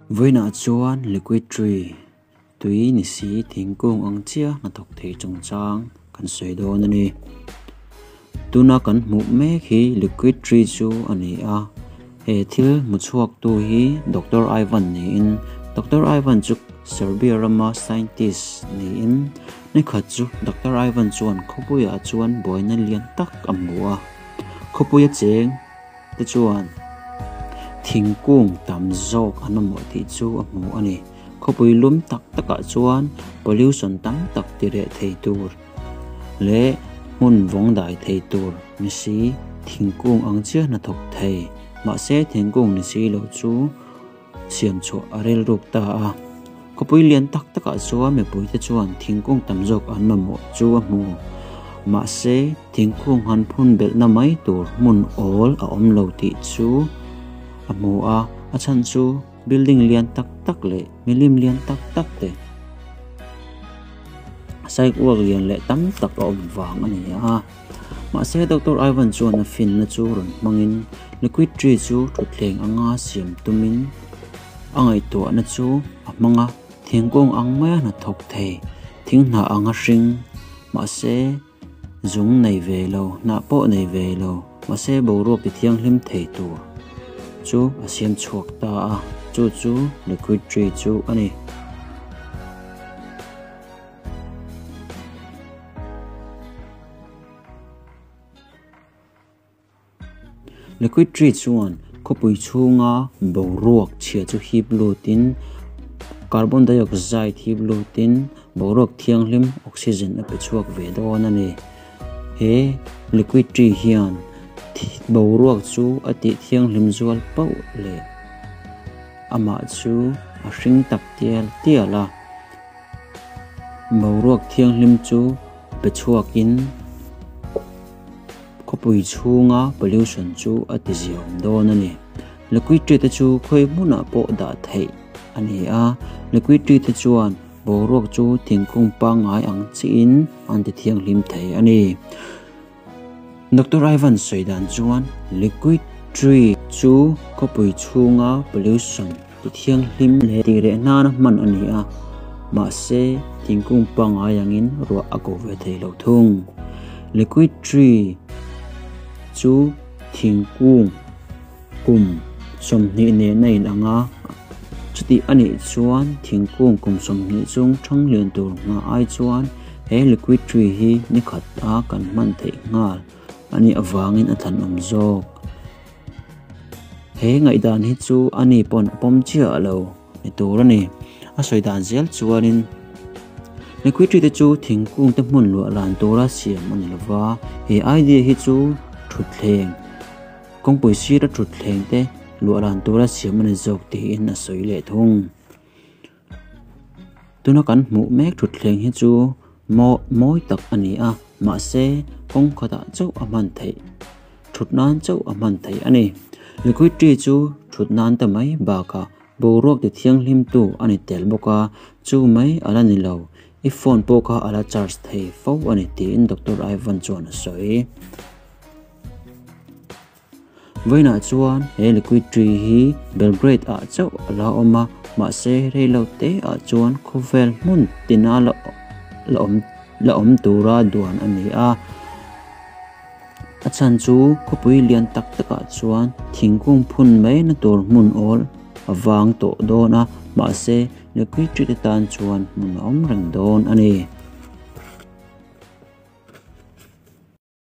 Vawiinah chuan liquid tree, tui ni si thingkung ang chiah hnathawk thei chungchang kan sawi dawn a ni. Tuna kan hmuh mek hi liquid tree chu a ni a, he thil hmu chhuak tu hi Doctor Ivan niin Doctor Ivan chu Serbia rama scientist niin nikhat chu Doctor Ivan chuan khawpuiah chuan buaina lian tak a hmu a, khawpuia cheng te chuan thingkung tam zawk an mamawh tih chu a hmu a ni. Khawpui lum tak takah chuan pollution tam tak ti reh thei tur leh hmun vawng dai thei tur ni si thingkung ang chiah hnathawk thei mahse thingkung ni si lo chu siam chhuah a rilruk ta a. Khawpui lian tak takah chuan mipui te chuan thingkung tam zawk an mamawh chu a hmu. Mahse thingkung han phun belhna mai tur hmun awl a awm lo tih chu a hmu a, a chhan chu building lian tak tak leh milim lian tak tak te sidewalk lian leh tam tak a awm vang a ni a. Mahse Doctor Ivan chuan a finna chu rawn hmangin liquid tree chu thutthleng anga siam tumin a ngaihtuahna chu a hmang a, thingkung ang maia hnathawk thei, thing hnah anga hring, mahse zung nei ve lo, hnah pawh nei ve lo, mahse boruak ti thianghlim thei tur chu a siam chhuak ta a, chu chu liquid tree chu a ni. Liquid tree chuan khawpui chhunga boruak chhia chu hip lutin carbon dioxide hip lutin boruak thianghlim oxygen a pe chhuak ve dawn a ni. He liquid tree hian boruak chu a tih thianghlim zual pauh leh amah chu a hring tak tial tial a. Boruak thianghlim chu pe chhuakin khawpui chhunga pollution chu a ti ziawm dawn a ni. Liquid tree te chu khawi hmunah pawh dah theih a ni a, liquid tree te chuan boruak chu thingkung pangngai ang chiin an ti thianghlim thei a ni. Doctor Ivan sawi dan chuan liquid tree chu khawpui chhunga pollution ti thianghlim leh tih reh nana hman a ni a, mahse thingkung pangngai angin ruah a ko ve thei lo thung. Liquid tree chu thingkung kum 20 nen a inang a, chutih a nih chuan thingkung kum 20 chung thang lian tur nghah ai chuan he liquid tree hi ni khat a kan hman theih nghal a nih avangin a thlanawm zawk. He ngaihdan hi chu a ni pawn a pawm chiah lo ni tur a ni. A sawi dan zel chuanin liquid tree te chu thingkung te hmun luah lan tura siam a ni lova, he idea hi chu thutthleng kawngpui sira thutthleng te luah lan tura siam a ni zawk tiin a sawi leh thung. Tuna kan hmuh mek thutthleng hi chu mawi tak a ni a, mahse kawng khatah chauh a hman theih, thut nan chauh a hman theih a ni. Liquid tree chu thut nan ta mai bakah boruak ti thianghlim tu a ni tel bawk a, chu mai a la ni lo, i phone pawh kha a la charge thei fo a ni tiin Doctor Ivan chuan a sawi. Vawiinah chuan he liquid tree hi Belgrade ah chauh a la awm a, mahse reilo te ah chuan khawvel hmun tina la awm la awm tura duan a ni a. A chhan chu khawpui lian tak takah chuan thingkung phun mai na tur hmun awl a vang tawh dawn a, mahse liquid tree te tan chuan hmun a awm reng dawn a ni.